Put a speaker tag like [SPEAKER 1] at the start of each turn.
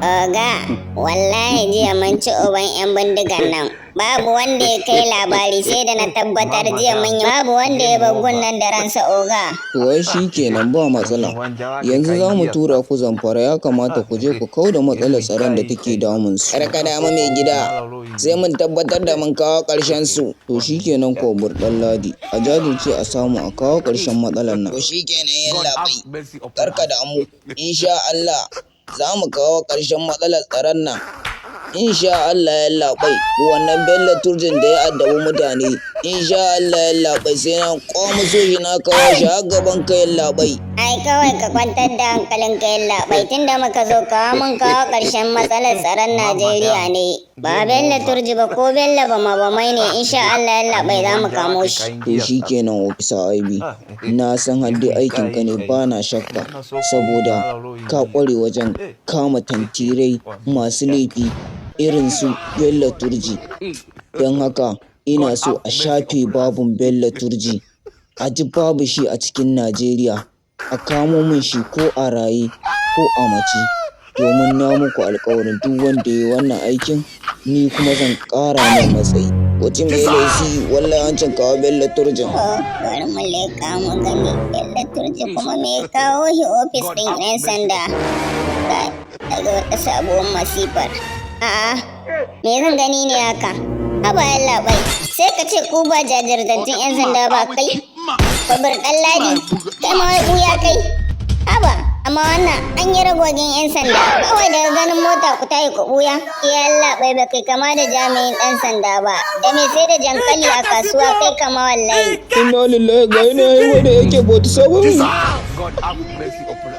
[SPEAKER 1] Oga, wallahi jiya mun ci uban 'yan bindigan nan. Babu wanda ya kai labari sai da na tabbatar jiya mun yi, babu wanda ya bar gun nan da ransa, oga.
[SPEAKER 2] To ai shi kenan, ba matsala. Yanzu za mu tura ku Zamfara, ya kamata ku je ku kau da matsalar tsaron da take damun su. Kar ka damu, mai gida. Sai mun tabbatar da mun kawo ƙarshen su. To shi kenan, Kofur Ɗanladi. A jajirce a samu a kawo ƙarshen matsalar nan. To shi kenan, yallaɓai. Kar ka damu. Insha Allah za mu kawo ƙarshen matsalar tsaron nan. Insha Allah, yallaɓai, wannan Bello Turjin da ya addabi mutane. Insha Allah, yallaɓai, sai na kwamuso shi na kawo shi har gaban ka, yallaɓai.
[SPEAKER 1] Ai kawai ka kwantar da hankalinka, yallaɓai, tunda muka zo kawo mun kawo ƙarshen matsalar tsaron Najeriya ne. Ba Bello Turji ba, ko Bello ba mabamai ne, insha Allah, yallaɓai, za mu kamo shi.
[SPEAKER 2] To shi kenan, Ofisa IB. Na san haddi aikin ka ne, ba na shakka, saboda ka ƙware wajen kama tantirai masu laifi irin su Bello Turji. Don haka ina so a shafe babun Bello Turji. A ji babu shi a cikin Najeriya. A kamo min shi ko a raye ko a mace. Domin na muku alƙawarin duk wanda ya yi wannan aikin, ni kuma zan ƙara mai matsayi. Wace mai laifi wallahi hancin kawo Bello Turjin.
[SPEAKER 1] Oh, bari mu leƙa mu gani, Bello Turji kuma me ya kawo shi ofis ɗin 'yan sanda? Kai, daga wata sabuwar masifar. A'a, me zan gani ne haka? Haba yallaɓai, sai ka ce ku ba jajirtattun 'yan sanda ba kai? Kofur Ɗanladi, kai ma wai ɓuya kai? Haba, amma wannan an yi ragwagen 'yan sanda. Kawai daga ganin mota ku tayi ku ɓuya. Yallaɓai, ba kai kama da jami'in ɗan sanda ba. Da me sai da jankali a kasuwa kai kama wallahi.
[SPEAKER 2] Inna lillahi, ga ina yi da yake 47.
[SPEAKER 3] God have mercy upon